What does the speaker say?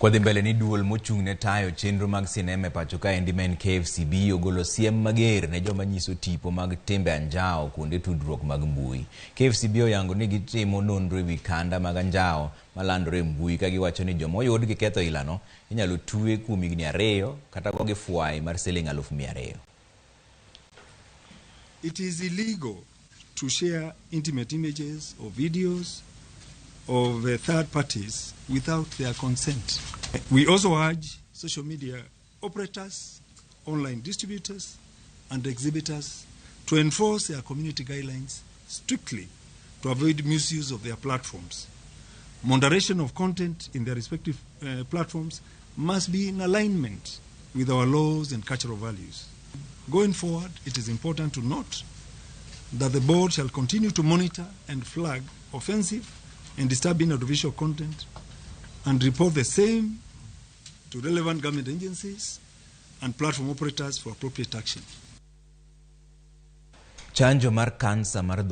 Kwadhi mbele ni duol mochung' ne tayo chenro mag sinema e pacho kaendi ma en KFCB ogolo siem mager ne joma nyiso tipo mag timbe anjawo kuonde tudruok mag mbui. KFCB oyango ni gitimo nonro ewi kanda mag anjawo malandore e mbui ka giwacho ni joma oyud gi ketho ilano inyalo twe kuom higni 2 kata gogi fwai mar siling 200,000. It is illegal to share intimate images or videos of third parties without their consent. We also urge social media operators, online distributors, and exhibitors to enforce their community guidelines strictly to avoid misuse of their platforms. Moderation of content in their respective platforms must be in alignment with our laws and cultural values. Going forward, it is important to note that the board shall continue to monitor and flag offensive and disturbing audiovisual content and report the same to relevant government agencies and platform operators for appropriate action. Chanjo mar kansa mar dhood.